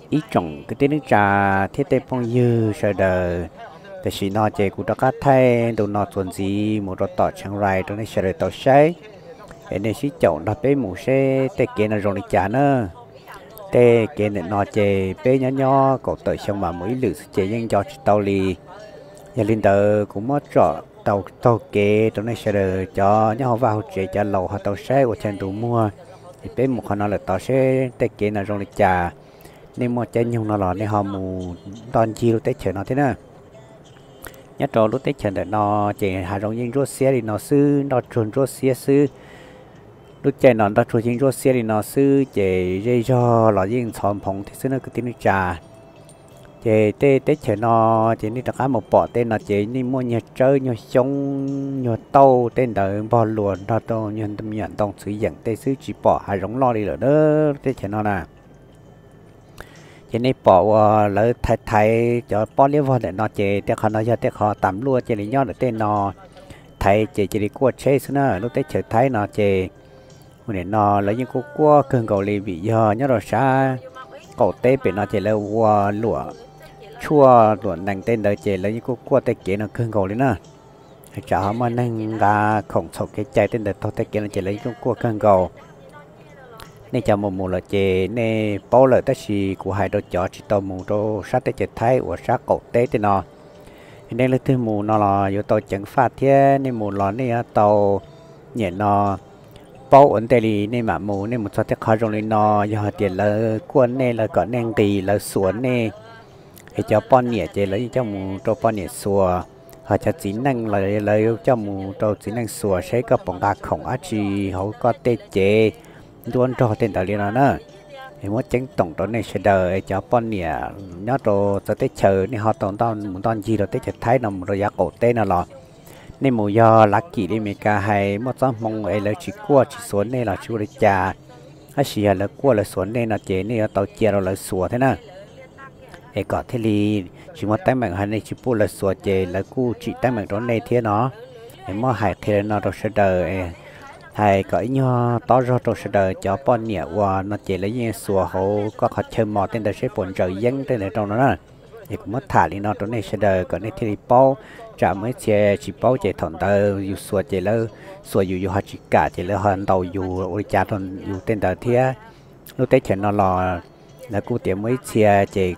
Ib tsoom kwv tij neej tsa thiab tej phooj ywg sawv daws, tam sim no ces kuv rov qab thaij ntu no txuas ntxiv mus rau tom Chiang Rai rau nej sawv daws tau saib, es nej sib caum nrog peb mus seb tej kev no zoo li cas na. Tej kev ntawm no ces peb nyob nyob kaum tawm xyoo mas mus ib lwm xwb ces yeej nco tsis tau li. Yog li ntawd kuv muab tsom tau taug kev rau nej sawv daws cov nyob hauv vaj hauv tsev cov laus ho tau saib ua chaw ntus muag, es peb mus qhov no lawm tod seb tej kev no zoo li cas. Nej muaj caij nyoog no los nej ho mus ntoj ncig lub teb chaws no thiab na. Nyob rau lub teb chaws ntawm no ces hav zoov yeej ntsuab xiab li no xwb, nroj tsuag ntsuab xiab xwb. Lub caij no nroj tsuag yeej ntsuab xiab li no xwb ces zej zog los yeej ntxhov nphoov thiab xwb na kwv tij neej tsa. Ces tej teb chaws no ces nej rov qab mus pom tej no ces nej muaj nyuag tsawb nyuag xyoob nyuag tauj tej ntawd npog luas nrog rau nyuag me nyuam ntoo txwv yeem tej xwb, tsis pom hav zoov loj li lawm na, teb chaws no na. Ces nej pom uas lawv thaiv thaiv cov pob liab vog ntawm no ces tej qhov no yog tej qhov tas luaj cia li nyob ntawm tej no, thaiv ces cia li kuaj tsheb xwb na. Lub teb chaws Thaib no ces ua nim no lawv yeej kuj kuaj kawg nkaus li vim yog nyob rau sab qaum teb pem no ces lawv ua luam tshuaj luam nees tej ntawd ces lawv yeej kuj kuaj tej kev no kawg nkaus li na. Tsam ho muaj neeg nqa khoom txhaum kev cai tej ntawd taug tej kev no ces lawv yeej kuj kuaj kawg nkaus. Nej cov mus mus lawm ces nej paub lawm tab sis kuv hais rau cov tsis tau mus rau sab teb chaws Thaib uas sab qaum teb tej no, nej leej twg mus no los yuav tau ceev faj thiab nej mus los nej yuav tau nim no paub ua ntej li nej mam mus. Nej mus txog tej qhov zoo li no, yog hais tias lawv kuaj nej, lawv kom nej nqis, lawv xuas nej, es cov poj niam ces lawv yeej coj mus rau poj niam xuas, ho cov txiv neej los lawv coj mus rau txiv neej xuas seb koj puas nqa khoom dab tsi hauv koj tej cev nruab nrog tej ntawd li no na. Es muab ceeb toom rau nej sawv daws, es cov poj niam nyob rau txawv teb chaws nej ho tau mus ntoj ncig rau teb chaws Thaib no mus rau yav qaum teb no los, nej mus yog lav kim li Amelikas hais muaj txoj hmoo es lawv tsis kuaj tsis xuas nej los tsis ua li cas, tab sis yog lawv kuaj lawv xuas nej no ces nej yuav tau cia rau lawv xuas thiab na. Es kom thiaj li tsis muaj teeb meem, hais nej tsis pub lawv xuas ces lawv kuj tsim teeb meem rau nej thiab no. Es muab hais qhia li no rau sawv daws, hais kom ib nyuag tob zog rau sawv daws, cov poj niam uas no ces lawv yeej xuas hauv koj qhov chaw mos tej ntawd seb puas ntsaws yeeb tej ntawd rau no na. Es kuv muab tham li no rau nej sawv daws kom nej thiaj li paub, tsam muaj ib txhia tsis paub ces thaum ntawd yus xuas ces lawv xuas yus, yus ho tsis kam ces lawv ho ntaus yus ua li cas rau yus tej ntawd thiab. Lub teb chaws no los lawv kuj tias muaj ib txhia ces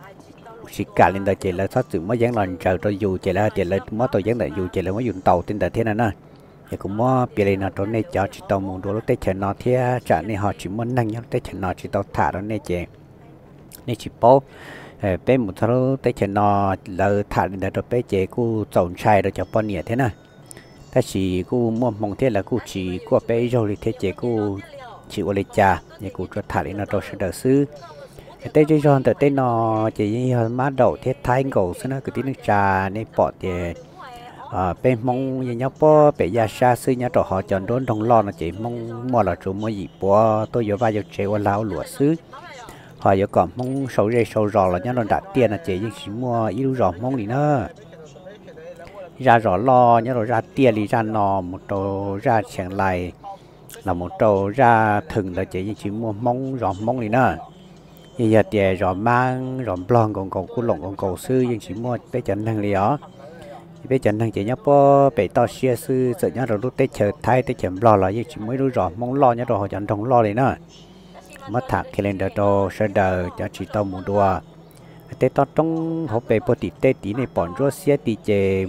tsis kam li ntawd ces lawv txhob txwm muab yeeb los ntsaws rau yus ces lawv hais tias lawv muab tau yeeb ntawm yus ces lawv muab yus ntaus tej ntawd thiab no na. Es kuv muab piav li no rau nej cov tsis tau mus dua lub teb chaws no thiab tsam nej ho tsis muaj neeg nyob lub teb chaws no tsis tau tham rau nej ces nej tsis paub. Peb mus txog lub teb chaws no, lawv tham li ntawd rau peb ces kuj txaus ntshai rau cov poj niam thiab na. Tab sis kuj muaj hmoo thiab, lawv kuj tsis kuaj peb ib zaug li thiab ces kuj tsis ua li cas, es kuv tsuas tham li no rau sawv daws xwb. Tej zej zog ntawm tej no ces yeej yog mab daum thiab thaib nkaus xwb na kwv tij neej tsa. Nej pom tias peb Hmoob yeej nyob puag pem yaj sab xwb, nyob rau hauv cov nruab nroog loj no ces Hmoob muaj los tsuas muaj yim puav tuaj yuav vaj yuav tsev ua lag ua luam xwb. Ho yuav kom Hmoob sau zej sau zos los nyob rau nram tiaj no ces yeej tsis muaj ib lub zos Hmoob li na. Zaj zos loj nyob rau zaj tiaj li zaj no mus rau zaj Tsheev Lais los mus rau zaj Theem ntawd ces yeej tsis muaj Hmoob zos Hmoob li na. Yeej yog tias zos Mab zos Nplog nkaus nkaus kuj loom nkaus nkaus xwb, yeej tsis muaj peb cov neeg li os. Peb cov neeg ces nyob puag pem toj siab xwb, txawm nyob rau lub teb chaws Thaib teb chaws Nplog los yeej tsis muaj ib lub zos Hmoob loj nyob rau hauv cov nroog loj li na. Muab tham qhia li ntawd rau sawv daws cov tsis tau mus dua. Tej toj roob hauv pes puag tim tej tid nej pom ntsuab xiab ti ces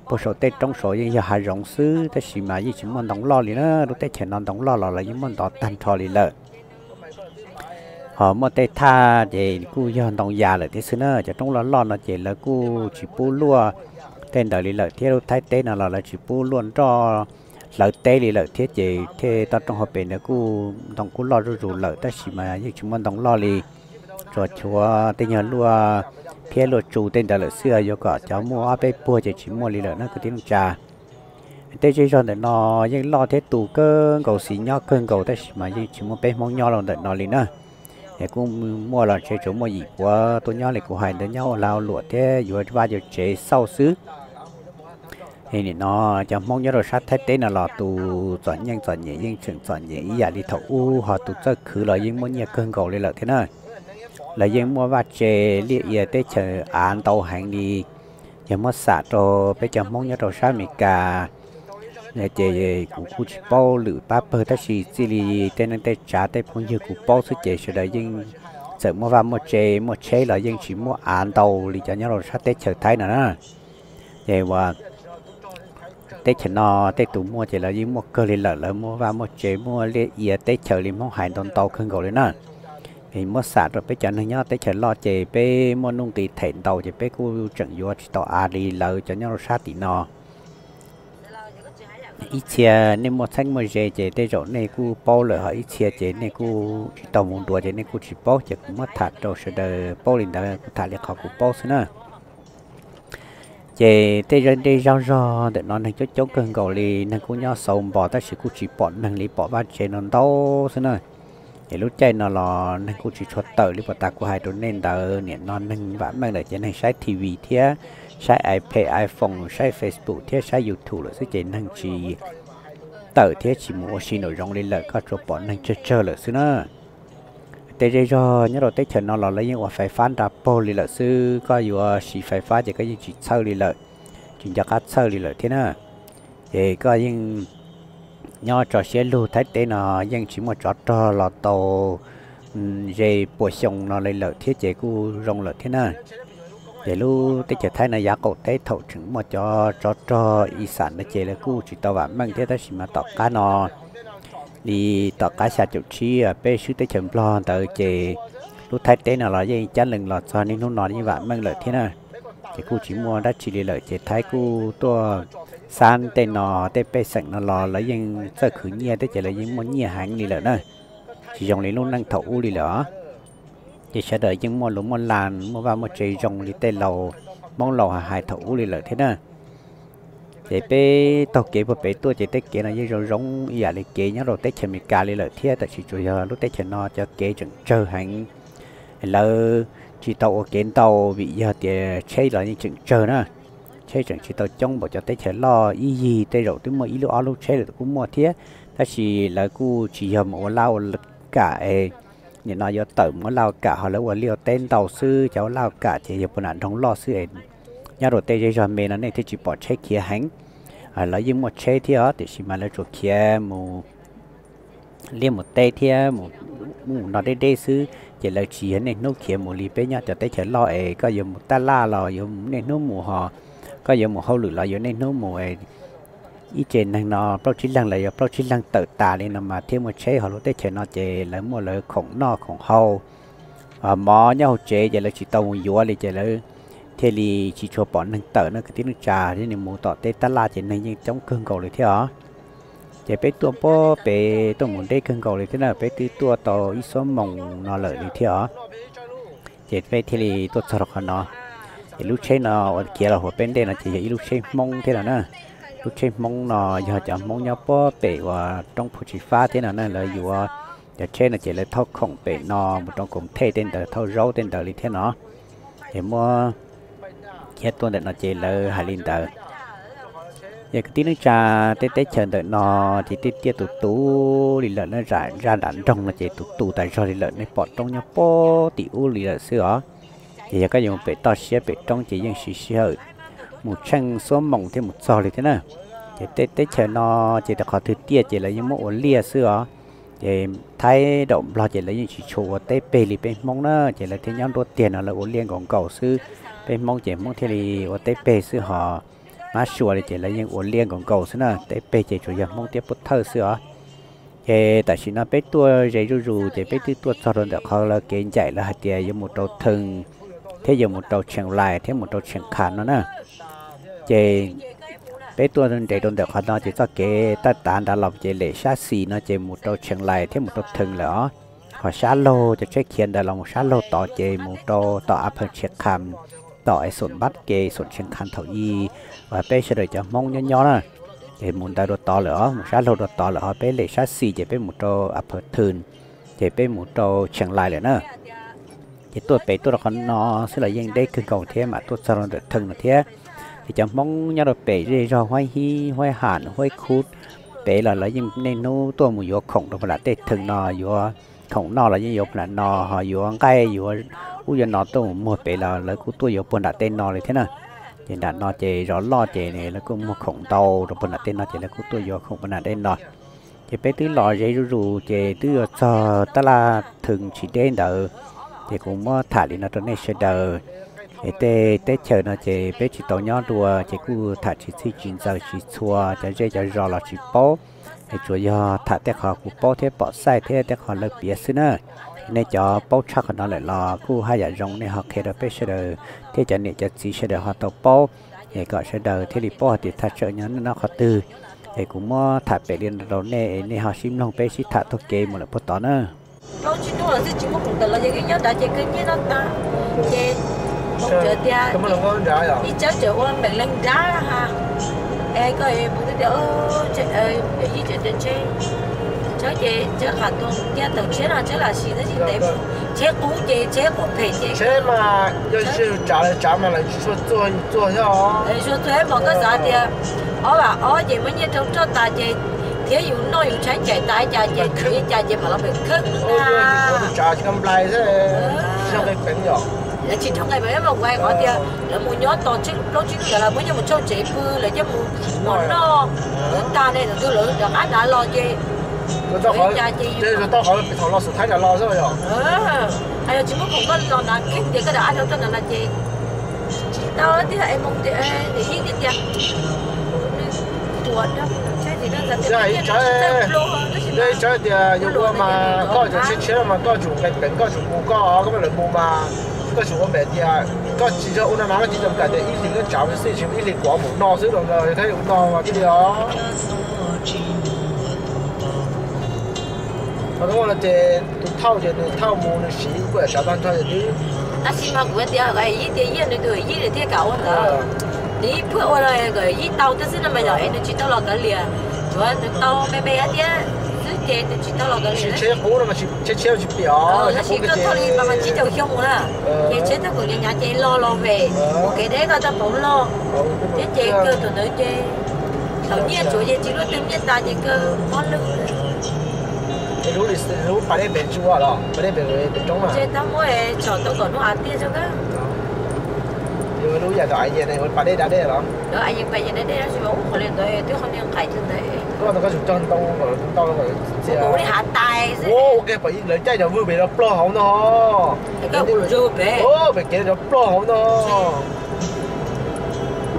puag saum tej roob saud yeej yog hav zoov xwb, tab sis mas yeej tsis muaj ntoo loj li na. Lub teb chaws no ntoo loj los lawv yeej muab ntov tag nrho li lawm. Ho muaj tej thaj ces kuj yog ntoo yas lawm thiab xwb na. Cov roob loj loj no ces lawv kuj tsis pub luaj tej ntawd li lawm thiab. Lub Thaib teb no los lawv tsis pub luaj nroj hlawv teb li lawm thiab ces tej toj roob hauv pes ntawd kuj ntoo kuj loj zuj zus lawm, tab sis mas yeej tsis muaj ntoo loj li. Tsuas tshuav tej nyuag luaj phiab luaj tsu tej ntawd lawm xwb, yuav kom cov muaj ob peb puag ces tsis muaj li lawm na kwv tij neej tsa. Tej zej zog ntawm no yeej loj thiab tu kawg nkaus, xis nyob kawg nkaus, tab sis mas yeej tsis muaj peb Hmoob nyob rau ntawm no li na. Es kuj muaj los ntshe tsuas muaj yim puav tuaj nyob li kuv hais ntawd, nyob ua lag ua luam thiab yuav vaj yuav tsev xauj xwb. Nim no cov Hmoob nyob rau sab Thaib teb no los tus txom nyem txom nyem yeej tseem txom nyem ib yam li thaum ub, ho tus txawj khwv los yeej muaj nyiaj kawg nkaus li lawm thiab na. lawv yeej muaj vaj tse liaj ia teb chaws av ntau heev li. Yog muab xam rau peb cov Hmoob nyob rau sab Amelikas ces kuv kuj tsis paub lwm pab pawg, tab sis txij li tej neej tej tsav tej phooj ywg kuv paub xwb ces sawv daws yeej txawm muaj vaj muaj tse muaj tsheb los yeej tsis muaj av ntau li cov nyob rau sab teb chaws Thaib no na. Ces uas teb chaws no tej tus muaj ces lawv yeej muaj kawg li lawm, lawv muaj vaj muaj tse muaj liaj ia teb chaws li Hmoob hais ntau ntau kawg nkaus li na. Es muab xam rau peb cov neeg nyob teb chaws loj ces peb muaj nuj nqis them ntau ces peb kuj tseem yuav tsis tau av li lawv cov nyob rau sab tim no. Ib txhia nej muaj txheeb muaj ze ces tej zaum nej kuj paub lawm, ho ib txhia ces nej kuj tsis tau mus nrhiav ces nej kuj tsis paub, ces kuv muab tham rau sawv daws paub li ntawd, kuv tham li qhov kuv paub xwb na. Ces tej zej zog zog ntawm no neeg coob coob kawg nkaus li, neeg kuj nyob xauv npos tab sis kuj tsis pom neeg li, pom vaj tse no ntau xwb na. Es lub caij no los neeg kuj tsis tshua tawm li, puas tas kuv hais rau nej ntawd, nim no neeg vam meej lawm ces neeg saib T V thiab saib iPad, iPhone, saib Facebook thiab saib YouTube lawm xwb ces neeg tsis tawm thiab tsis mus ua si nraum zoov li lawm, koj tsuas pom neeg tsawg tsawg lawm xwb na. Tej zej zog nyob rau teb chaws no los lawv yeej ua fais fab nra paug li lawm xwb, koj yuav siv fais fab ces koj yeej tsis txhawj li lawm, tsis nco qab txhawj li lawm thiab na. Ces koj yeej nyob tso siab lug, Thaib teb no yeej tsis muaj tsov rog los tau ze pua xyoo no li lawm thiab ces kuj zoo lawm thiab na. Ces lub teb chaws Thaib no yav qaum teb thaum tseem muaj cov tsov rog ib xam no ces lawv kuj tsis tau vam meej thiab, tab sis mas tom qab no li tom qab xya caum tsib peb swb teb chaws Nplog ntawd ces lub Thaib teb no los yeej cab lees los txog niaj hnub no yeej vam meej lawm thiab na. Ces kuj tsis muaj dab tsi li lawm ces Thaib kuj tuaj xab tej no, tej pej xeem no los lawv yeej txawj khwv nyiaj thiab ces lawv yeej muaj nyiaj heev li lawm na. Tsis zoo li lub neej thaum ub li lawm os. Ces sawv daws yeej muaj lus muaj las, muaj vaj muaj tse zoo li tej laus, Hmoob laus hais thaum ub li lawm thiab na. Ces peb taug kev puag pem tuaj ces tej kev no yeej zoo zoo ib yam li kev nyob rau teb chaws Amelikas li lawm thiab, tab sis tsuas yog lub teb chaws no cov kev tseem tsawg heev, lawv tsis tau ua kev ntau vim yog tias tsheb los yeej tseem tsawg na. Tsheb tseem tsis tau coob npaum cov teb chaws loj, ib yig tej zaum twb muaj ib lub ob lub tsheb lawm kuj muaj thiab, tab sis lawv kuj tsis yog mus ua laj ua kam es nim no yuav tawm mus ua laj ua kam ho lawv ua liaj ua teb ntau xwb, cov ua laj ua kam ces yog puag nram nroog loj xwb es nyob rau tej zej zog me no nej thiaj tsis pom tsheb khiav heev. Lawv yeej muaj tsheb thiab os, tiam sis mas lawv tsuas khiav mus liaj mus teb thiab mus ub mus no deb deb xwb, ces lawv tsis yog niaj hnub khiav mus li peb nyob cov teb chaws loj es koj yuav mus taj laj los yuav niaj hnub mus ho, koj yuav mus hauj lwm los yuav niaj hnub mus. Ib tse neeg no plaub tsib leeg los yuav plaub tsib leeg tawm tas li no mas thiaj muaj tsheb, ho lub teb chaws no ces lawv muaj lawv khoom noj khoom haus, mov nyob hauv tsev ces lawv tsis tau mus yuav li ces lawv thiaj li tsis tshua pom neeg tawm no kwv tij neej tsa, thiab nws mus tom tej taj laj ces neeg yeej coob kawg nkaus li thiab os. Ces peb tuaj puag pem tuaj mus deb kawg nkaus li thiab na, peb twb tuaj tau ib xuab moos no lawm li thiab os. Ces peb thiaj li tuaj txog rau qhov no. Ces lub tsheb no uas khiav los hauv peb ntej no ces yog ib lub tsheb Hmoob thiab no na. Lub tsheb Hmoob no yog cov Hmoob nyob puag pem uas roob Phu Tsis Fab thiab no na, lawv yuav cov tsheb no ces lawv thauj khoom pem no mus rau Koom Thej tej ntawd, thauj zaub tej ntawd li thiab no. Ces muab khiav tuaj ntawm no ces lawv hais li ntawd. Yog kwv tij neej tsa, tej teb chaws ntawm no ces tiaj tiaj tus tus li lawm na, zaj nram nroog no ces tus tus tas zog li lawm, nej pom roob nyob puag tim ub li lawm xwb os. Ces yog koj yuav mus pem toj siab pem roob ces yeej siv sij hawm mus tsheej xuab moos thiaj mus txog li thiab na. Ces tej teb chaws no ces qhov twg tiaj ces lawv yeej muab ua liaj xwb os. Ces Thaib daum Nplog ces lawv yeej tsis tshua ua teb peg li peb Hmoob na, ces lawv thiaj nyob nruab tiag no lawv ua liaj nkaus nkaus xwb. Peb Hmoob ces Hmoob thiaj li ua teb peg xwb, ho mab sua li ces lawv yeej ua liaj nkaus nkaus xwb na, teb peg ces tsuas yog Hmoob thiab Pub Thawj xwb os. Ces tam sim no peb tuaj ze zuj zus ces peb twb tuaj txog rau ntawm qhov lawv kev ncaim lawv hais tias yuav mus rau Theej thiab yuav mus rau Tsheej Lais thiab mus rau Tsheej Khas no na. Ces peb tuaj nres rau ntawm qhov no ces txoj kev taj tav nrad los ces lem sab xis no ces mus rau Tsheej Lais thiab mus rau Theej lawm os. Ho sab laug cov tsheb khiav ntawd los mus sab laug tod ces mus rau tom A Phaw Tsheej Khas, tom es xoom Npab Ke xoom Tsheej Khas thaum ub uas peb sawv daws cov Hmoob nyob nyob na. Ces mus ntawd rau tod lawm os, mus sab laug rau tod lawm, ho peb lem sab xis ces peb mus rau A Phaw Theej, ces peb mus rau Tsheej Lais lawm na. Ces tuaj pem tuaj rau qhov no xwb los yeej deb kawg nkaus thiab mam tuaj txog rau ntawm Theej no thiab. Ces cov Hmoob nyob rau pem zej zog Huaib Hib, Huaib Ham, Huaib Khub pem los lawv yeej niaj hnub tuaj mus yuav khoom rau pem tej theej no, yuav khoom noj los yeej yuav pem no, ho yuav nqaij yuav kuj yuav no tuaj mus muag pem los lawv kuj tuaj yuav puag nram tej no li thiab na. Ces nram no ces zov loj ces lawv kuj muag khoom ntau rau puag nram tej no ces lawv kuj tuaj yuav khoom puag nram tej no. Ces peb twb los ze zuj zus ces twb yuav txog tab laj thwm tsis deb ntawd. Ces kuv muab tham li no rau nej sawv daws. Es tej teb chaws no ces peb tsis tau nyob dua ces kuj tham tsis txhij tsis ntxaws tsis txhua, cov zej cov zos los tsis paub. Es tsuas yog tham tej qhov kuv paub thiab pom xaij thiab tej qhov lawv piav xwb na. Nej cov paub tshaj qhov no lawm los kuj haj yam zoo nej ho qhia rau peb sawv daws thiab cov niam cov txiv sawv daws ho tau paub, es kom sawv daws thiaj li paub hais tias thaj tsam nyob noj qhov twg. Es kuv muab tham pem li no rau nej, nej ho sib mloog peb sib tham taug kev mus lawm puag tod na. Plaub tsib hnub los xij tsis muaj khoom tawm los ces nyob nrad ces kawg nyiaj no tag. Ces hais tias ib tsawb tseem ua meem leej nrab ha. Es koj mus twb tias ib tseem ntshe, tsawb ces tsawb qhov tuaj tiaj tawm tshiab no tsawb lam sim tab sis ntev, tsheb qub ces tsheb qub phem ces tsheb mas yog tsav lawv tsav mas lawv tsis tshua txuag yus txuag thiab. Txuag txuag mos koj xav tias ob vam ob ces muab nyiaj rau roj tas ces thiab yus noj yus tshaib ncaim tas ib cas ces tsuav ib cas ces pam los pem khawb na. Tsav tsis nplai xwb, tsis nqe peev yom. Lawv tsis rov nqe peev mas kuv hais qhov tias lawv mus nyob tos tsib plaub tsib hnub ntawd lawv muab nyiaj mus tsau tsev pw lawv coj mus mos noj tag ne, thaum twg lawv rov qab nrad los ces tau qhov thaum los xus thaib nrad los xwb yom. Yog tsis muaj khoom koj los nrad kheej ces koj rov qab rau roj ntawd no ces tsis tau tiag es mus tias yeej tiag tias. Ib tsawb, ib tsawb tias yuav ua mas koj tseem tshiab tshiab mas koj tsum nqe peev koj tsum mus koj, koj mam lawv mus mas koj tsum ua pem tias koj tsis yog ua no na koj tsis tau kam tias ib hlis koj tsav xwb tsis ib hlis kuv mus no xwb los yog thiaj ua no mas thiaj li os. Qhov no ces tus thauj ces nws thauj mus nws siv kuj yam tsav tag nrho ces twb. Tab sis mas kuv tias kom yij tias yij nws tus yij nws thiaj kam ua ntawd. Nws yij phuaj ua los kom yij tau twb xwb no mas yog es nws tsis tau los kav liam, tsuav nws tau me me thiab xwb ces nws tsis tau los kav liam. Tsheb qub no mas tsheb tshiab tsis piam, tab sis koj thauj li mas mas tsib caug xyoo na, ces tsheb thauj kom nyav nyav ces log los vem, ua kev deb koj tau pauv log thiab ces kawg tus ntawd ces thaum nyiaj tsuav ces tsis luaj twg nyiaj tas ces kawg mob lwj. Lub pas dej pem tsis ua los pas dej pem pem roob na. Ces tau muab tsom tau kom hnub av tiag tso kawg. Lub yam tau aiv yas ne ua pas dej da dej los? Aiv yas pas yas da dej tab sis mas ub qhov li ntawd twb qhov niag nqaim tus ntawd. Koj ntawd koj tsum cog ntoo kom ntau kom txias. Ua ke pom lawv caij cov vwj pem cov plog hauv no. Pem kev cov plog hauv no.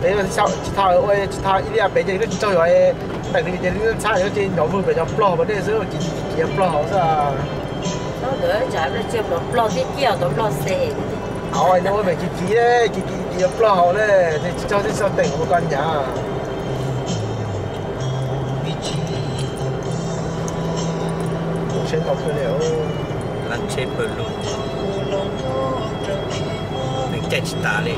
Pem tsis tau ua tsis tau ib liaj pem ces koj tsis tsaug yog teem li ces li ntxhab ces cov vwj pem cov plog pas dej xwb ces cov plog hauv xwb. Plog thiab ciaj tau plog xes. Ua pem kiv kiv kiv kiv cov plog hauv ne, tsis tsaug tsis tau teem ua koj nyav. Tsheb ntau kawg li, lab tsheb pawg lug, neeg caij tsis tas li.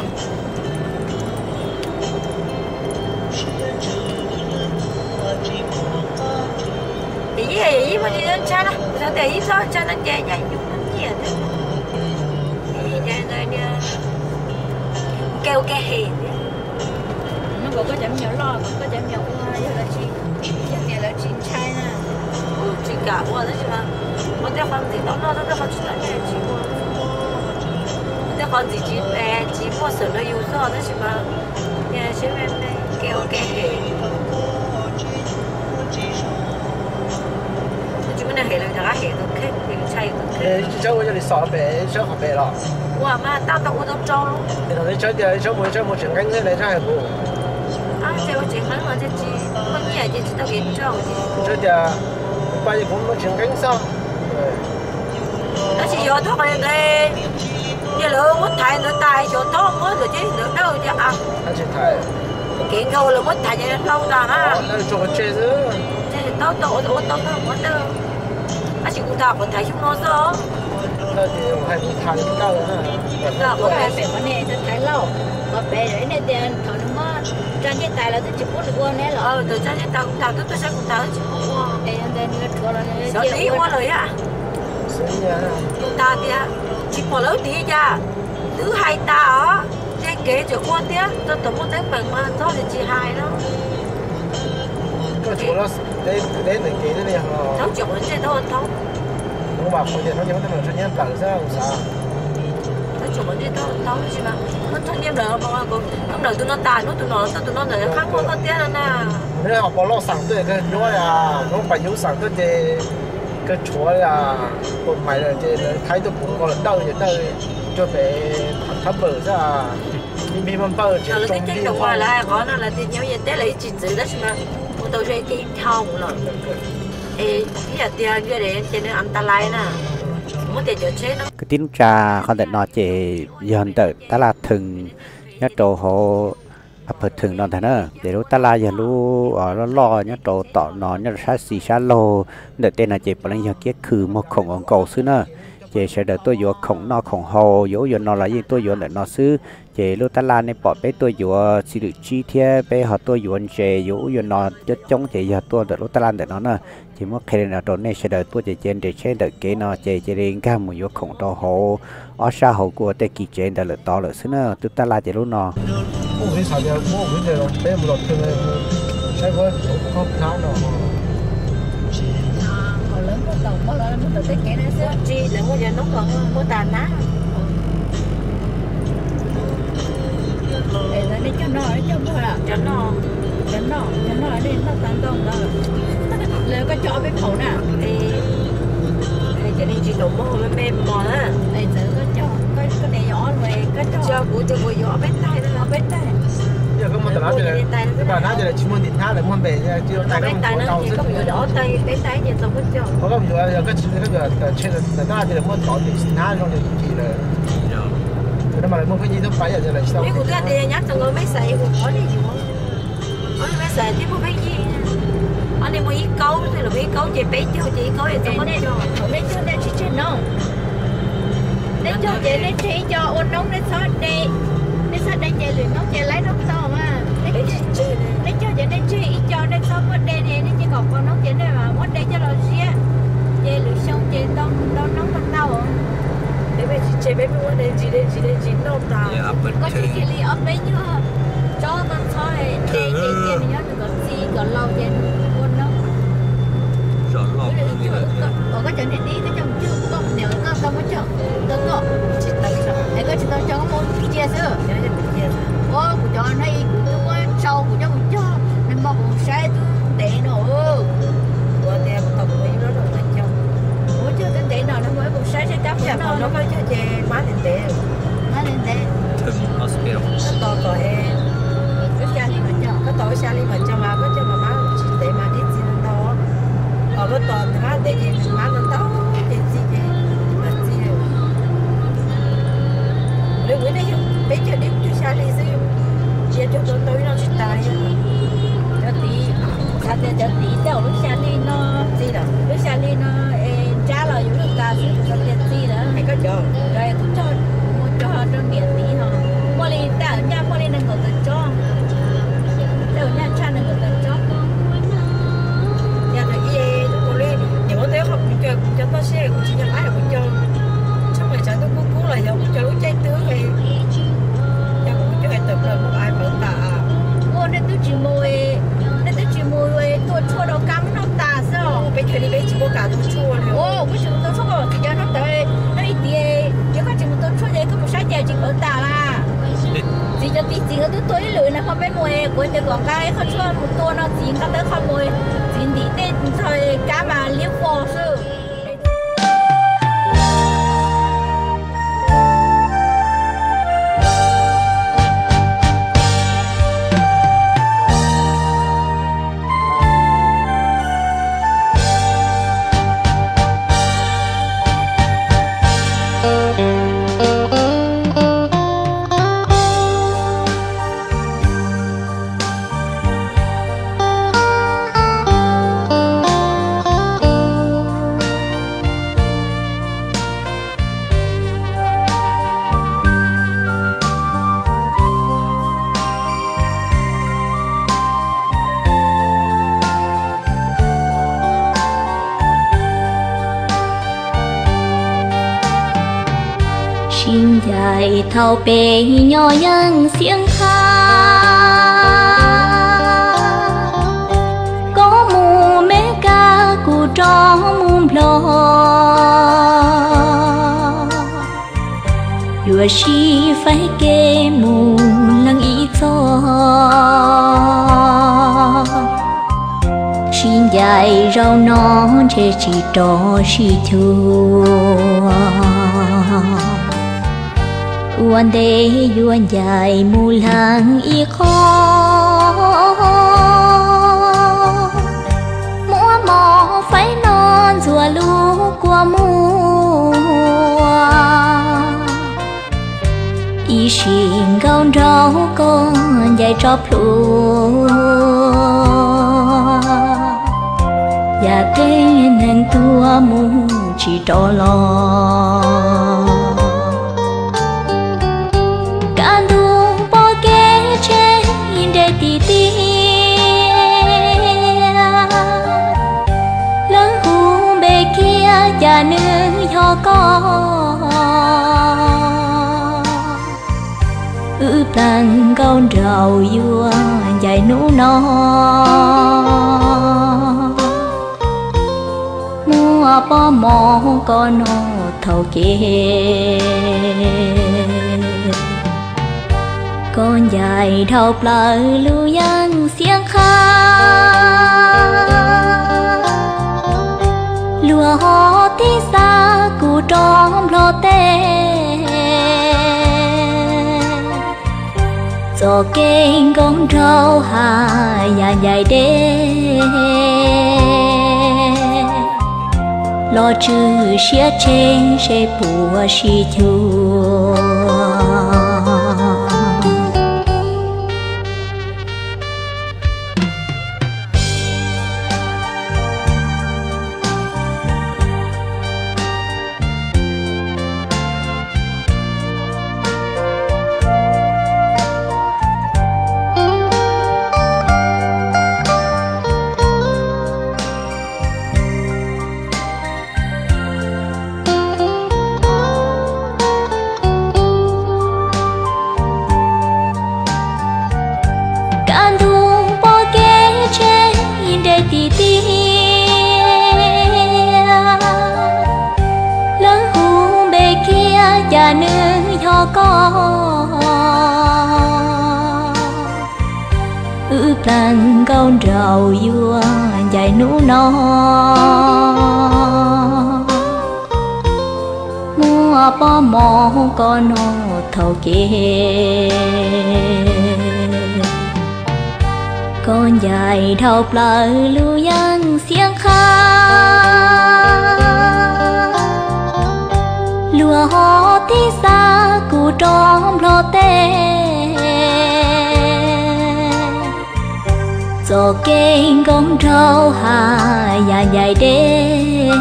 Yij, yij muaj ntsis ntshai na, kuv xav tias yij txhob ntshai no ces yaj yus muaj nyiaj thiab. Ua ke ua ke hem thiab. Hnub kom koj cov me nyuam loj kom koj cov me nyuam ua yog lawv tsis, yog tias lawv tsis ntshai na. Kuj tsis kam ua tab sis mas ua tej qhov ntxim tau noj, tej qhov tsis tau noj tsis ua. Ua tej qhov ntxim tsis, tsis muaj xwm rau yus xwb tab sis mas niag seb me me kev ua kev hem. Tsis muaj neeg hem los rov qab hem tus kheej, ntshai tus kheej. Tsis txhob ua yog li xom pem, txhob qhov pem los. Ua mas tau tau ua tau rau. Thaum txhob tias txhob mus, txhob mus tsev nqeeb thiab txhob hais kuv. Ces ua tsev nqeeb los ces tsis muaj nyiaj ces tsis tau kev rau. Txhob tias kuv pab ces kuv muaj tsev nqeeb xwb. Tab sis yog thaub qhov ntawd, yog lawv muab thaiv ntawd tas, yog thaub muab ntawd ces ntawd dawb ces a, kev nkaus lawv muab thaiv ces hlau tas na. Tau tau ua tau tau muab dawb. Tab sis kuv tas kuv thaiv xyoo no xwb. Kuv tas pem qhov ne thaiv lauj, qhov pem nej tias thaum nws muab tsa ncej tais los twb tsis pub nws ua ne los. Thaum tsa ncej tais kuv tas twb tuaj saib kuv tas twb tsis pub ua. Es yog ntawd nws rhuav los nws xyov cia ua lawm yam. Kuv tas tias tsis pom lawv tiv cas, twb hais tas os, tej kev tseem ua thiab, tau tom muaj teeb meem mas txhob li tsis hais no. Thaub tsis quav ntsej thaub ua thaub. Kuv mas qhov tias thaub ces muab teeb meem tso nyiaj plaws xwb kuv xav. Tsuas muaj nej tau tau tsis mas, koj txog nyiaj nplawm, koj nplawm tus no tas, hnub tus no tau tus no ntawm qab muaj koj thiab no na. Neb ho pos loj xeem tuaj, neb pais yug xeem tuaj ces koj tshuav puas mais lawm ces lawv thaij tuaj kuv nkaus lawm dawj ces dawj cuag pem thab npawm xwb. Ib me npawj ces twb ceeb tau ua lawv hais qhov no lawv tias nyob Yawg teb lawv ib tsis txwv tab sis mas ua tau zoo ib dhau lawm. Es ib yam tias Yawg Dev ces nws an ta lais na, muab tias cov tsheb no. Kwv tij neej tsa, qhov ntawm no ces yog ntawm tab laj Theej nyob rau hauv Upper Theej no ntag na. Ces lub tab laj yog lub loj loj nyob rau tom no, nyob rau sab xis sab laug ntawm tej no ces puav leej yog kiab khw muag khoom nkaus xwb na. Ces sawv daws tuaj yuav khoom noj khoom haus, yuav ub yuav no los yeej tuaj yuav ntawm no xwb. Ces lub tab laj nej pom peb tuaj yuav txiv lwm tsib thiab peb ho tuaj yuav ntses yuav ub yuav no coob coob ces yog tuaj ntawm lub tab laj ntawm no na. Ces muab qhia li no rau nej sawv daws tuaj ces cia nres tsheb ntawm kev no ces cia li nkag mus yuav khoom rau hauv ob sab hauv kuj ua tej kis tsev ntawd lawm tod lawm xwb na. Tus tab laj ces lub no. Lawv muaj tau, lawv muaj tau tej kev no xwb. Tsis, lawv muaj cov noob los muaj tas na. Es nej cog no, cog muag, cov no, cov no, cov no nej noj tas ntau ntawd. Lawv koj cog ob peb phaum na. Es cov nej tsis tau muag me me mos na. Es txawm koj cog, koj, koj niam yog ob nus, koj cog. Tsis, kuv cog kuv yuav ob peb taig, ob peb taig. Yog koj muag tas na, tas na ces lawv tsis muag ntim hnab, lawv muag npe, ob peb taig no ces koj yuav ob taig peb taig ces tau koj cog. Koj yuav, yog koj tsis, koj yuav tas tsheb tas na ces lawv muab tov ntim hnab zoo li kis lawm. Tus no mas lawv muag pheej yig tuaj pais yam ces lawv tsis tau. Kuv twb tias nyab txog nkaus mej xais kuv qhov li yuav. Ob niag mej xais thiab muaj pheej yig. Ob niag muaj ib kaub, lawv muaj ib kaub ces peb caug ces ib kaub es tau koj cog. Thaum nej cog nej tsis tseg noob. Nej cog ces nej tseg ib co ua noob, nej txhob de, nej txhob de ces lwm noob ces laib noob tau mas. Nej cog ces nej tseg ib co, nej txhob muab de ne, nej cia kom pom noob ces nej mam muab de coj los ziab, ces lwm xyoo ces ntau ntau noob mas tau. Peb tsis tseg, peb muab de ntsis de ntsis de ntsis noj tas. Koj tsis cia li ob peb nyuag tsob koj txhob de ces cia nws nyob nws kom txi kom laus ces nws ua noob. Koj cov niam tij, koj coj mus cog, koj niam koj tau muab cog, koj, koj, es koj tsis tau cog koj muab cia xwb. Ua kuv cov no kuv twb muab tsau kuv coj mus cog, nag hmo kuv saib twb ntev no. Ua tias tau kuv ib lub rau kuv cog. Kuv cog twb ntev no, nag hmo kuv saib seb kab puas noj no. Koj cog ces mab ntev ntev. Mab ntev ntev. Koj tos kom, koj xya hli mas cog, koj tos xya hli mas cog mas koj cog mas mab tsis ntev mas ib txi ntau ntau. Ho koj tos mab ntev ces mab ntau ntau ces txi ces mam txi. Lawv ua nej yog peb cog dib cug xya hli xwb, cia cog tau ntau ib no tsis tas li. Cov tid, xav tias cov tid tej zaum lub xya hli no, lub xya hli no es nrab los yuav luag tas xwb, kuv xav tias txi lawm. Cov es kuv cog, kuv mus cog rau niam tid ho muaj li tej zaum nyaj muaj li nees nkaum tawm tsob, tej zaum nyaj tshaj nees nkaum tawm tsob. Yog ib, tus li, nim muab tej qhov kuv cog, kuv cog toj siab kuv tsis nco qab yog kuv cog tshaj mas tshav ntuj kub kub los yog kuv cog lub caij twg, yog kuv cog tawm plaws mus ai pawv tas. Ua nej twb tsis mus, nej twb tsis mus tua tshuaj rau kab muab noj tas xwb os. Peb cog li peb tsis muaj kam tua tshuaj li. Ua peb tsis mus tua tshuaj, txiv cov no tawv, no ib tias yog koj tsis mus tua tshuaj ces koj mus saib ces tsis pawv tas las. Txiv cov tij txiv nkawd twb tua ib lwm nag hmo peb mus es kuv tias kom nqa qhov tshuaj mus tua no txiv nqa tawv qhov mus, txiv ntim tej ntxhais kab mas liab vog xwb. Sib ncaim thaum peb nyob yeej xiab nqha, koj mus Meskas kuv rov mus Nplog. Yuav sib faib kev mus leej ib txoj, sib ncaim zaum no ntshe tsis rov sib cuag. Ua ntej yuav ncaim mus leej ib qho, muab mov faib no ntxuav lub kua muag. Ib sim nkaus nraug koj ncaim tso plhuav, yam tej neeg tuag mus tsis rov los. Kaj ntug pom kev tseg nres tim tiaj, lawv hu npe kiag cas nws yog koj. Wb plees nkauj nraug yuav ncaim hnub no, muab pob mov koj noj thaum kev. Koj ncaim dhau plaws lub yeeb xiab nqha, luag ho tib xa kuv rov nplog teb. Txoj kev nkauj nraug haj yam ncaim deb, los tswm siab tseg seb puas sib cuag. Kaj ntug pom kev tseg nres tim tiaj, lawv hu npe kiag cas nws yog koj. Wb plees nkauj nraug yuav ncaim hnub no, muab pob mov koj noj thaum kev. Koj ncaim dhau plaws lub yeeb xiab nqha, luag ho tib xa kuv rov nplog teb. Txoj kev nkauj nraug haj yam ncaim deb,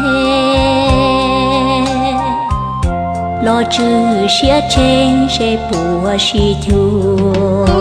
los tswm siab tseg seb puas sib cuag.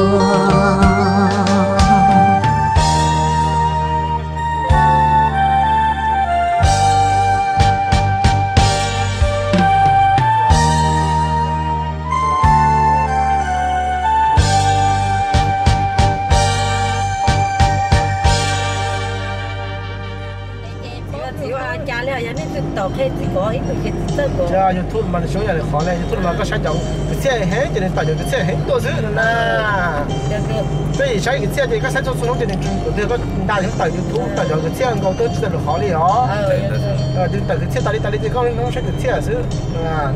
Txiv, cas li yog nej twb tau qhia txiv kom ib tug ces txiv txawj kom. YouTube mas nws xyov yam li qhov li, YouTube mas koj saib cov kwv txhiaj heev ces nws tawm cov kwv txhiaj heev tuaj xwb no na. Peb yim saib kwv txhiaj ces koj saib txhua txhua hnub ces nws tsis kom twg koj nta nws tawm YouTube tawm cov kwv txhiaj nkaus tuaj tsis tawm lwm qhov li os. Twb tawm kwv txhiaj tas li tas li ces koj hnub saib kwv txhiaj xwb,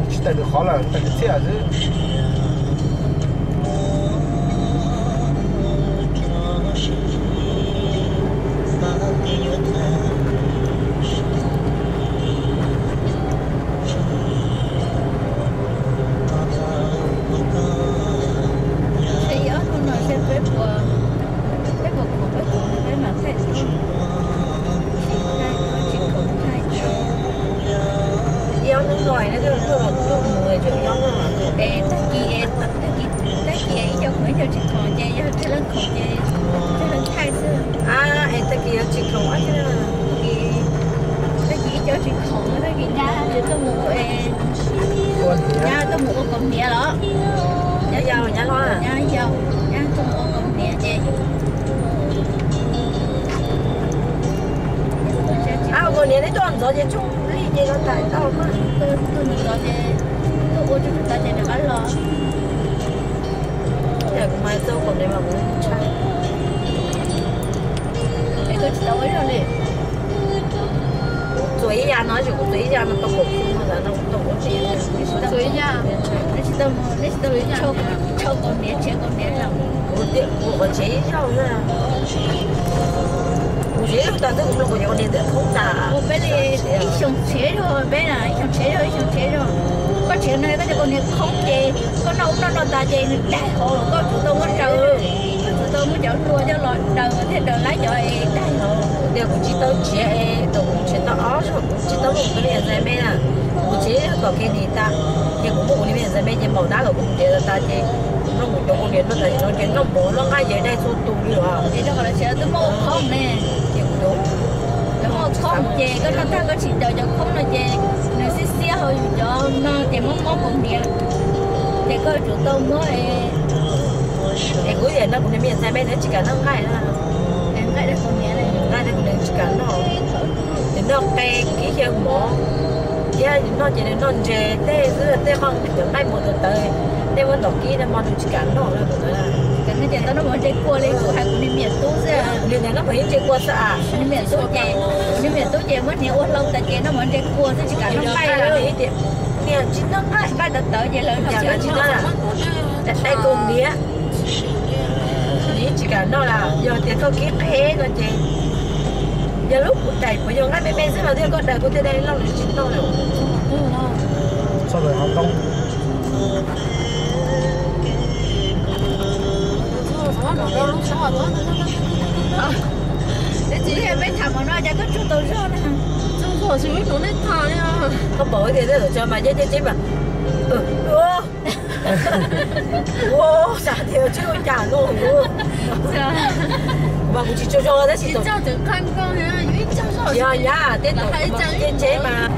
tsis tawm lwm qhov lawm, tawm kwv txhiaj xwb. Ces ob hnub no seb peb puas, peb puas khoom peb khoom peb mam thaij tso. Tsis khoom thaij tso. Ib ob hnub no nej tuaj mus es tseem ib ob hnub no es tag kis, tag kis, tag kis ib co khoom ib co tsis khoom ces yog tsawg leej khoom ces tsawg leej thaij xwb. Es tag kis yog tsis khoom, tag kis ib co tsis khoom tag kis nyab yuav tuaj mus, nyab tuaj mus ua kaus hniav los? Nyab yau, nyab yau, nyab tuaj mus ua kaus hniav ces. Kaus hniav neb tuaj ntxov ces tsooj li ces los tawm tau, tuaj ntxov ces Koj ua tsuag tsuag tas ces rov qab los. Yog kuv mas txog kaum hneev mas kuv tshaj. Es koj tsis tau ua ib zaug li. Kuv txuas ib yav no, kuv txuas ib yav no tau kaum xyoo no, no kuv tau ua tsev. Txuas ib yav, neb tsis tau, neb tsis tau tshau kaum hneev, tshev kaum hneev no. Kuv, kuv qhov tsev ib zaug xwb. Kuv tsev ib zaug tas xwb kuv mloog kuv cov kaum hneev ntawd thoob tas. Ua peb li ib xyoo tshev zog, peb na ib xyoo tshev zog, ib xyoo tshev zog. Koj tshev no koj cov kaus hniav khoob ces koj noj ub noj no tas ces nws daig hauv, koj tsum tau muab daws, koj tsum tau muab cov hlua coj los daws thiaj daws laib cov daig hauv. Tias kuv tsis tau tshiav es thaum kuv tshiav tau ob zaug kuv tsis tau muab kuv tus me nyuam ntxhais me na, kuv tshiav kom kiag nim tas, ces kuv muab kuv tus me nyuam ntxhais me ces npaum dab kom kuv nrhiav tas ces kuv noj kuv cov kaus hniav no tas no ces noj mov loj nqaij ces daig txhua tus li os. Es rau qhov lawv tsev twb muaj ua khoob ne. Ces kuv, lawv muaj ua khoob ces koj noj tag koj tsis daws cov khoob no ces nws xiab xiab hauv yus cov no ces mob mob kaus hniav. Ces koj yuav tsum tau muab. Es kuv yam no kuv niag me nyuam ntxhais me nws tsis kam noj nqaij na. Nqaij daig kaus hniav, nqaij daig kaus hniav tsis kam noj. Nws noj qe kib xyaw mov, thiab nws noj ces nws noj ntses tej xwb, tej qho cov nqaij muag tawv tawv, tej muab ntom kib no mas nws tsis kam noj li. Ces tau noj mov ntses kua li kuv hais kuv niag me nyuam tub xwb. Kuv niag ntxhais noj mov ntses kua xwb as. Kuv niag me nyuam tub ces, kuv niag me nyuam tub ces muab hniav ua hlau tas ces noj mov ntses kua xwb tsis kam noj nqaij li. Niag tsis noj nqaij, nqaij tawv tawv ces lawv noj tsis noj. Daig kaus hniav. Nws tsis kam noj lawm, yog tias koj kib qe no ces yog lub kuv daim puas yog nqaij me me xwb los thiab koj daim kuv thiaj daig loj, nws tsis noj lawm. Peb tham mov no cas koj tsuag tau zog na. Koj pom tias tej thaum tso mas ceb ceb ceb mas. Ua, xav tias tsis ua cas no. Mas kuv tsis tsaug zog tab sis tsis yog nyab tej thaum ceb ceb mas.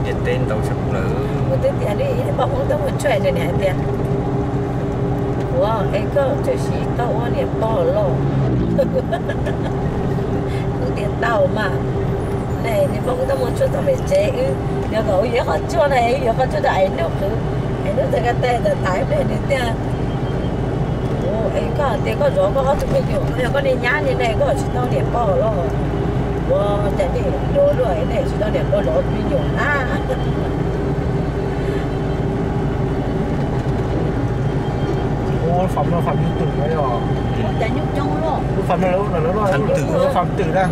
Ntiaj teb ntau tshaj plaws. Kuv twb tias li poj Hmoob tuaj mus tsuag ntawm niam hais tias, ua es koj tseem siv tau ua niam pog los? Kuv tias tau mas. Niam pog kuv tuaj mus tsuag txog pem tsev wb, yog kom wb yuav qhov tshuaj na, wb yuav qhov tshuaj rau Ais Nuj qhwv, Ais Nuj txawm ka tag tam ib pliag nws tias, es koj tias koj zov koj ob tug me nyuam, yog koj niag nyab li ne koj tsis tau niam pog los? Ua cas nej dua luaj nej tsis tau niam pog zov me nyuam na? Ua fam no fam yug twm no yog. Ua fam no lawv, lawv, lawv fam twm na.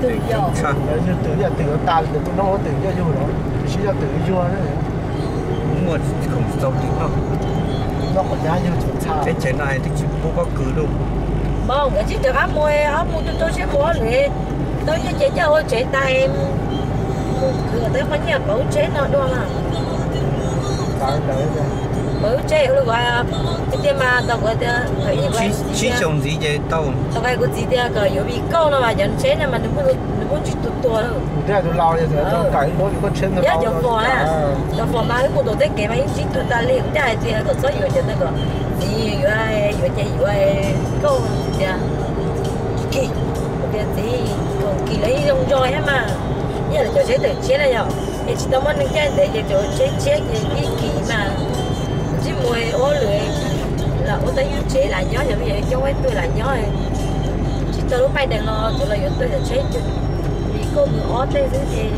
Twm yog, yug twm yog twm tas li, tus no ua twm yog yug los, tus sib yog twm yug na. Muaj khoom tsis tau twm no. Nyob qhov nyab yug tsis txha. Teb chaws no twb tsis pub pob kws lawm. Mas nkawd tsis rov qab mus, ob mus rau rau siab mus ob lwm, tau nyiaj ces coj ua tsev tas, mus khwv tau qhov nyiaj pauv tsheb no dua mas. Pauv tsheb ua li tiag tiag mas tau kuv tias, tsib xyoos ntxiv ces tau. Tau kuv txiv tias kom yuav vim kauj no mas cov tsheb no mas nws muaj ntsis tuag tuag. Yog cov fos na, cov fos mas wb mus tom txoj kev mas yeej sib tuag tas li, kuv thiaj hais tias kom txhob yuav cov ntawd kom txiv yuav, yuav ces yuav kauj tias, tsis kis, tias txiv kom kis lawv yeej zoo nco thiab mas. Yog lawv cov tsheb tawm tshiab na yom, es tsis tau muaj neeg caij ntev ces cov tsheb tshiab ces yeej kis mas. Tsis mus ua lwm los ua tau ib lub tsheb lam nyob, yog me nyuam coob ib tug lam nyob, tsis tau lub paib dees los tsuas los yuav tau cov tsheb vim kauj mus ob teg xwb ces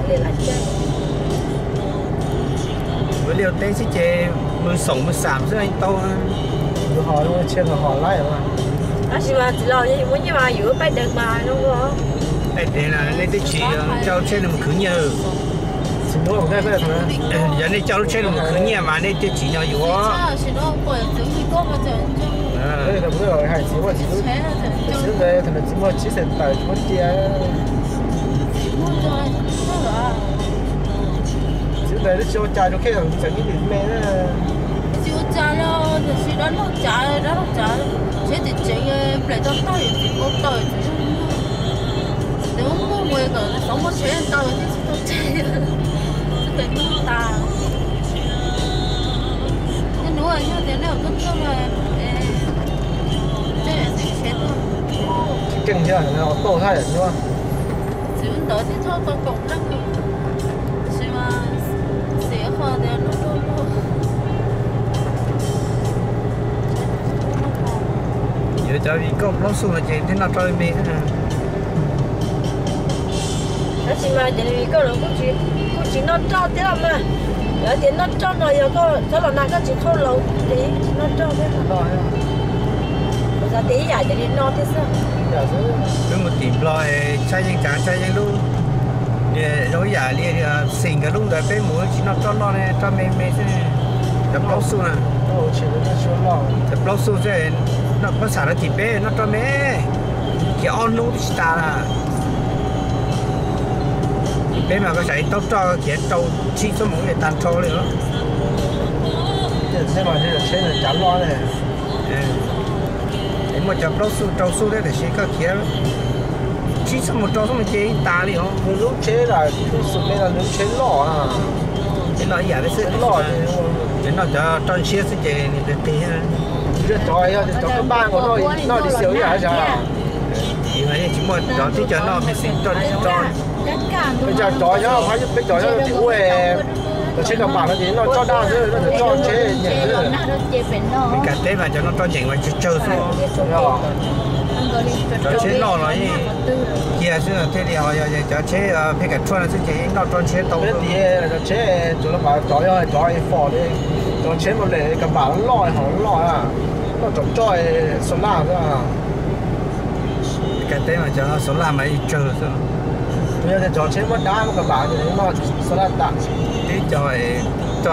li lam caij. Ua liaj teb xwb ces mus xoom mus xam xwb tau. Tab sis mas txiv laus yog yus muaj nyiaj mas yus lub paib dees mas zoo. Paib dees na, nej twb tsis coj lub tsheb no mus khwv nyiaj. Yog nej coj lub tsheb no mus khwv nyiaj mas nej thiaj tsis nco yus. Txiv ntawd tsis ua cas rau khej txeev ib lwm me na. Tsis ua cas li, tiam sis dab laug cav, dab laug cav, tsheb tseem tseem plev tau tag, yuav txiv ua tau, txiv tsis muaj, txiv muaj muaj mus kom xov muaj tsheb tau thiab tsis tau tsheb, txiv tseem muaj tas. Tej nuav yog tias nej ua tub tuaj, tseem tseem tsheb tuaj. Tsis keej thiab, tau thaj yam nuav. Txiv ntawd thiaj tau kaum leej. Yuav cov vim koj plaub xuj no ces thiaj noj roj me me xwb. Tab sis mas cov vim koj los kuj tsis noj roj thiab mas. Yog tias noj roj no yog koj txhob los nag koj tsis qhauj laus ces tsis noj roj thiab. Kuv xav tias ib yam cov li no thiab xwb. Wb mus tim Nplog tshaj yeej tsav tshaj yeej lub, zoo ib yam li xeem nkawd lub ntawd peb mus tsis noj roj noj ne, roj me me xwb. Cov plaub xuj na, cov plaub xuj xwb, noj plaub xam rau tim peb noj roj me, khiav ob hnub twb tsis tas na. Tim peb mas koj xav ib taub roj khiav rau tsib xuab moos tag nrho li os. Tsheb cav loj ne. Es muaj cov plaub xuj rau xuj thiab tiam sis koj khiav tsib xuab moos rau xuab moos ces tas li os. Nws lub tsheb las, lub xuj me los nws lub tsheb loj. Tsheb loj ib yam li xwb, loj. Ces noj cov roj ntshiab xwb ces nws qis qis. Yog cov, yog cov kab npaj nkaus noj li xyaw ib yam li. Tsis muaj cov tib co noj pes xis roj tsis roj. Peb cov nyob, peb cov nyob tim ub, cov tsheb kas npam no ces noj roj daj xwb, noj cov roj tsheb nyeem xwb. Mes kas teb mas cov noj roj nyeem mas tsawg tsawg xwb. Cov tsheb loj los yeej cia xwb thiaj li ho, yog cov tsheb peb kas rhuaj no xwb ces noj roj ntshiab tau. Peb tias cov tsheb tsuas los pas cov yog cov fom li, cov tsheb mas lem kas npam loj hom loj, noj cov roj xo laj xwb. Kas teb mas cov xo laj mas ib tsawg xwb. Yog tias cov tsheb muab dab muab kas npam ces noj xo laj tas. Tib co roj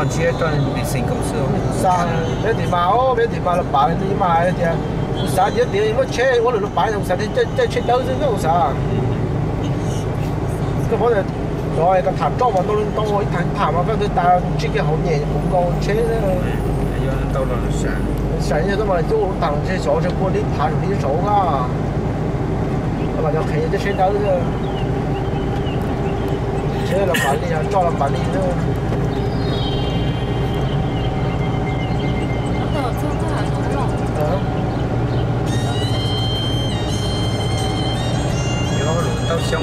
ntshiab roj pes xis nkaus xwb. Peb tim mas, peb tim mas los pas li mas tias, kuv xav tias tias muab tsheb ua lwm lub pas, kuv xav tias caij tsheb dawb xwb, kuv xav. Koj paub tias cov koj tham roj mas ntau ntau ib thaj tham mas koj twb tas ntsib kiag hauv nyem puv nkaus tsheb. Sam yog tuaj mas cub ua tag ntshe xyov ntshe pua li thav zus li saud na. Mas cov qhev cov tsheb dawb xwb. Tsheb los pas li, roj los pas li xwb. Yuav hauj lwm tau xyoo,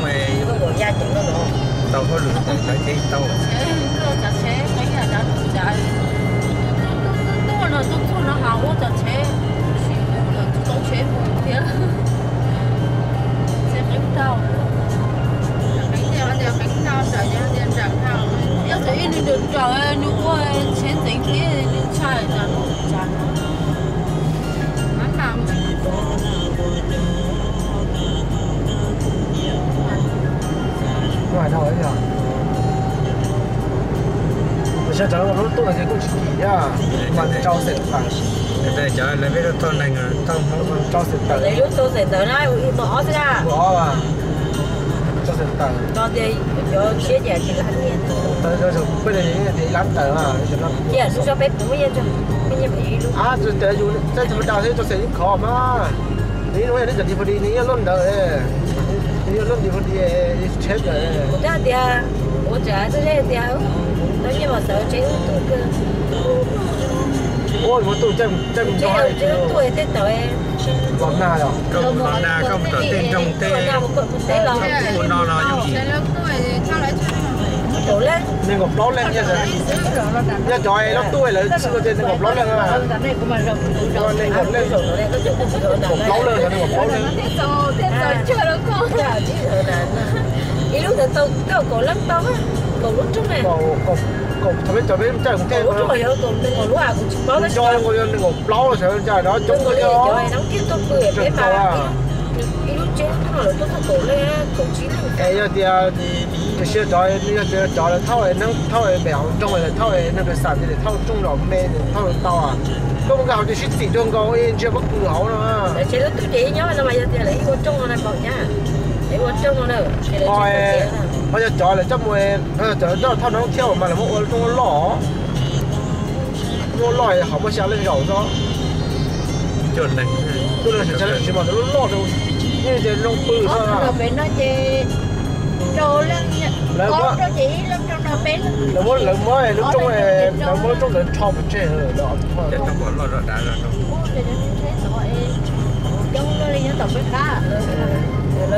tau hauj lwm ntawd ces tau. Ib nws nraum nraum nws ua tsheb ntxeev thiab nws ntshai cas. Mas cov lub tuaj ces kuj tsis kim thiab, mas rau xeem tawm. Cov lawv peb lub thauj neeg, thauj Hmoob, rau xeem tawm. Lub tuaj xeem tawm na, mus ob xwb na. Mus ob, rau xeem tawm. Cov siab ces tsis lab, peb tias lab tawm. Cia lub tso peb puv nyiaj, nyiaj peb ib lub. Ab, tej thaum ntawd xwb rau xeem ib khov mas. Nws ib lub nws cov di pho di, nws ib lub ntawd, nws ib lub di pho di, tsheb ntawd. Kuv thiaj tias, ua cas txog tias, tau nyiaj mas xav tsheb ub tuaj kawg. Ua mus tuaj caij mus caij mus nrog tuaj tej tawm. Los nag yom? Koj mus los nag, koj mus tom tej nroog tej, ua no los yooj yim. Nees nkaum plaub leej thiab. Yog cov lub tuaj lawv txhij no ces nees nkaum plaub leej. Nees nkaum leej, nees nkaum plaub leej, nees nkaum plaub leej. Ib lub ntawd tau kaum leej tau, kaum lub rooj ne. Kaum thaum peb cov peb caij mus tej, kaum lub, kuv tsis paub, nco nkaus yog nees nkaum plaub xwb, cas no coob kawg li. Ib lub tsheb lub rooj lawv tuaj txog kaum leej, kaum tsib leej. Es yog tias, tiam sis cov, yog tias cov lawv thauj neeg thauj pem hauv nroog, lawv thauj neeg pem xam ces lawv thauj rooj zos me, lawv thauj tau. Koj mus nkag hauv ces sib txim dua nkaus, ntsia pob kws hauv no. Lawv tsheb lub tuaj ces ib nyob no mas yog tias lawv ib ua rooj no na npaum cas, lawv ua rooj no na. Ho yog cov lawv coj mus, cov coj thauj neeg thiab mas lawv muab ua rooj loj, muab loj hauv muab xya leej zaum xwb. Coj neeg, coj neeg tsis mas lub loj rau, yeej tias zoo pw xwb. Pem no ces rau leej, lawv muab, lawv muab lub rooj, lawv muab lub rooj ntawd rho pov tseg. Coob li nyob tom peb qab.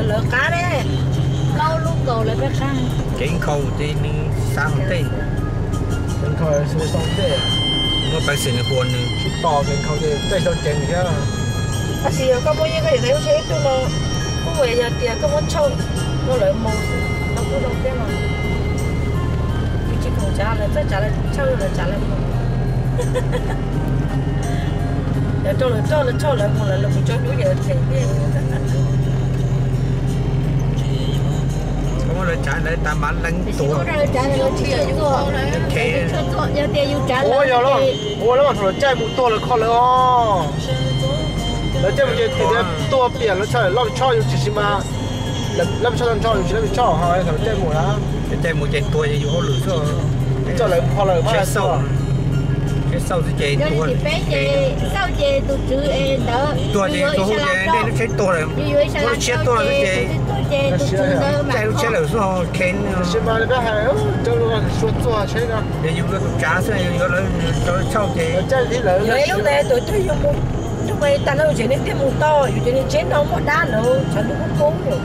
Lawv qab ne, plaub lub nkaus lawv peb qab. Kev nkhaus ces nws xav hauv tej. Muaj peev xwm nws hu nws tsis tos ces nkaus ces caij tau ceev thiab. Tab sis yog koj muaj nyiaj koj yuav tau lub tsheb ib tug no, kuj yog tias koj muab tshauj rau lawv mus no kuj zoo thiab mas. Kuv tsis khoom tsav lawv txawj tsav lawv tshauj lawv tsav lawv mus. Lawv rau lawv roj lawv tshauj lawv mus lawv los kuv tso hnub ces lawv them thiab. Lawv tsav lawv tas mas leej tuaj. Ua yog los, ua los mas thaum lawv caij mus tuag lawv kho lawv os. Lawv caij mus ces tias tuag piam lawv txhaj loj tshoj yus tsis si mas loj tshoj tag nrho yus tsis loj tshoj ho thaum lawv caij mus na. Caij mus ces tuag yus hauj lwm xwb. Coj lawv kho lawv mas xauj, xauj xwb ces tuag. Tuag ces tus hu ces nej lub tsheb tuag lawm, muab lub tsheb tuag xwb ces caij lub tsheb lawm xwb ho kheev. Tab sis mas peb hais rau luag suav txuag tsheb no. Yog yus tus tsav xwb yus yuav lawv rau tshauj ces. Yog ib lub ntawd tus twg yus mus nrog mas tas no ces nej thiaj mus tau, yus ces nej tsheb no muaj dab no tshav ntuj kub kub.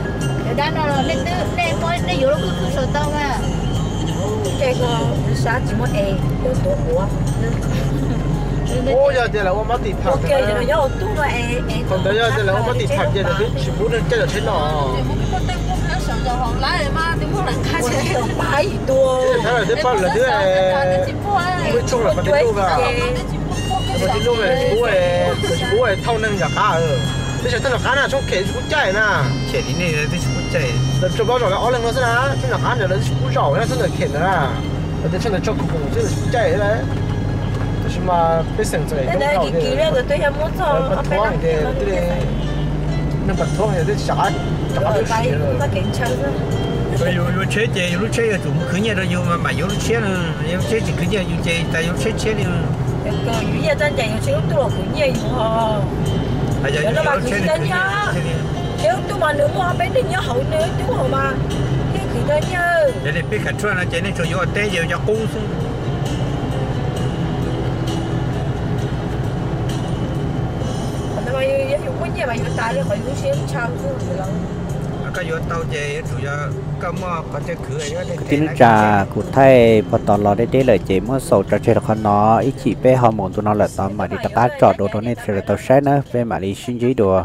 Dab no los nej twb nej muab nej yuav lub khwj khwj saum tau na. Ces ko sab tsis muaj es yuav tuav quav. Ub, yog tias lawv ua mab tim pham, thaum ntawd yog tias lawv ua mab tim pham ces lawv twb tsis pub neeg caij lawv tsheb no. Pab ib tua. Lawv twb, ua ib tshooj lawm pas tis luj, pas tis luj lawv tsis pub, lawv tsis pub thauj neeg nram qab. Twb tsis thauj nram qab na, tshooj khem tsis pub caij na. Khem li nej twb tsis pub caij. Lawv tsuas pab zaum lawv ob leeg no xwb na, tshooj nram qab ntawd lawv twb tsis pub zaum na, tshooj ntawd khem ntawd na. Lawv tias tshooj ntawd tso khuv khoom xwb lawv tsis pub caij thiab. Tab sis mas pej xeem txawm pas thuab ces, neeg pas thuab ces twb tsis rov qab, rov qab twb siav lawm. Yus yuav tsheb ces yus lub tsheb yuav tsum mus khwv nyiaj rau yus mas mam yuav lub tsheb na. Yus lub tsheb tsis khwv nyiaj yus ces tas yus lub tsheb tshiab li. Yus yeej txawj ncaim yus tsheb lub tuaj los khwv nyiaj yus ho. Yog no mas khwv tsis tau nyiaj. Ces lub tuaj mas nws muaj peb neeg nyob hauv nws twb hauv mas yeej khwv tau nyiaj. Yog li peb kham tshuaj no ces nej tsuas yuav ua teb ces yus cov qub xwb. Qhov ntawd mas yog yus muaj nyiaj mas yus tas li qhov yus lub siab ntshaw xwb los. Koj yuav tau ces yuav tsum yog koj muaj qhov chaw khwv. Kwv tij neej tsa, kuv thaij pog tom los deb deb lawm ces muab xaus tso tseg rau qhov no, ib chim peb ho mus ntu no lawm tod mam li rov qab tsom dua rau nej sawv daws tau saib na, peb mam li sib ntsib dua.